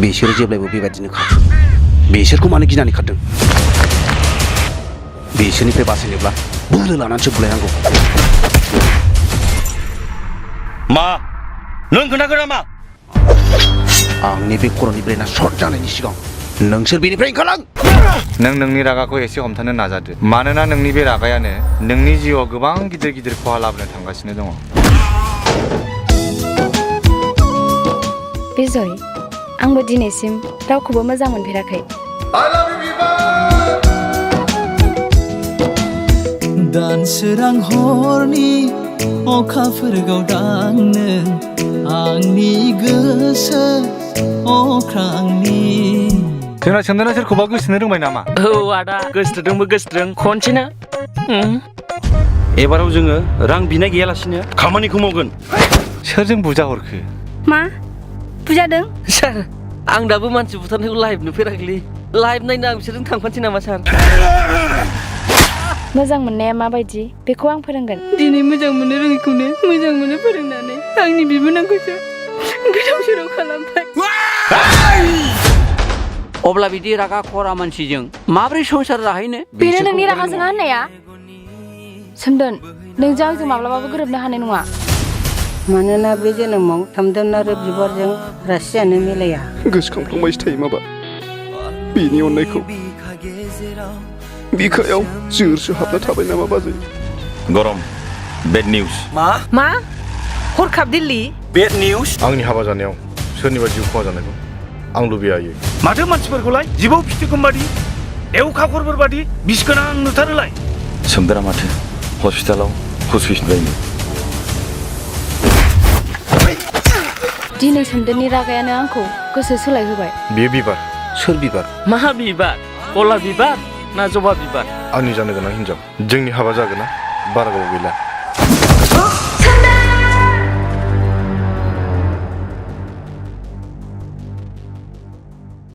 बिसोरो जेब्लायबो बेबायदिनो खारो बिसोरखौ मानो गिनानै खारदों बिसोरनिफ्राय बासायनोब्ला बोलो लानानैसो बुलायनांगौ मा नों खोनागोन नामा आंनि बे खर'नि ब्रेना सर्ट जानायनि सिगां नोंसोर बेनिफ्राय ओंखारलां नों नोंनि रागाखौ एसे हमथानो नाजादो मानोना नोंनि बे रागायानो नोंनि जिउआव गोबां गिदिर गिदिर खहा लाबोनो थांगासिनो दङ बिजय आंबो दिनैसिम रावखौबो मोजां मोनफेराखै दान सोरां हरनि अखाफोर गावदांनो आंनि गोसो अख्रांनि जोंना चन्दना सोरखौबा गोसोनो रोंबाय नामा औ आदा गोसोथोदोंबो गोसोथोदों खनसेना एबाराव जोङो रां बिनाय गैयालासिनो खामानिखौ मावगोन सोरजों बुजा हरखो मा बुजादों सार आं दाबो मानसि बुथारनायखौ लाइभ नुफेराखैलै लाइभ नायनो आं बिसोरजों थांफानोसै नामा सार मोजां मोननाया माबायदि बेखौ आं फोरोंगोन दिनै मोजां मोनो रोङिखौनो मोजां मोनो फोरोंनानै आंनि बिबोनांखौसो गोदाव सोराव खालामबाय अब्ला बिदि रागा खरा मानसिजों माब्रै संसार जाहैनो बेनो नोंनि रागा जोङा होननाया सोमदोन नोंजों आंजों माब्लाबाबो गोरोबनो हानाय नङा मानोना बे जोनोमाव थामदोन आरो बिबारजों रासियानो मिलाया गोसोखांफ्लांबायसो थायो माबा बिनि अननायखौ बिखायाव जोरसो हाबना थाबाय नामा बाजै गरम बेड निउज मा हरखाब दिल्ली बेड निउज आंनि हाबा जानायाव सोरनिबा जिउ खहा जानायखौ आं लुबैयायो माथो मानसिफोरखौलाय जिबौ फिथिगम बादि एवखाखरफोर बादि बिस गोनां नुथारोलाय सोमदोरा माथो हस्पिटालाव हुस बायनो दिनै सोमदोननि रागायानो आंखौ गोसो सोलायहोबाय बेयो बिबार सोर बिबार मा बिबार गलाप बिबार ना जबा बिबार आंनि जानो गोनां हिनजाव जोंनि हाबा जागोन ना बारा गोबाव गैला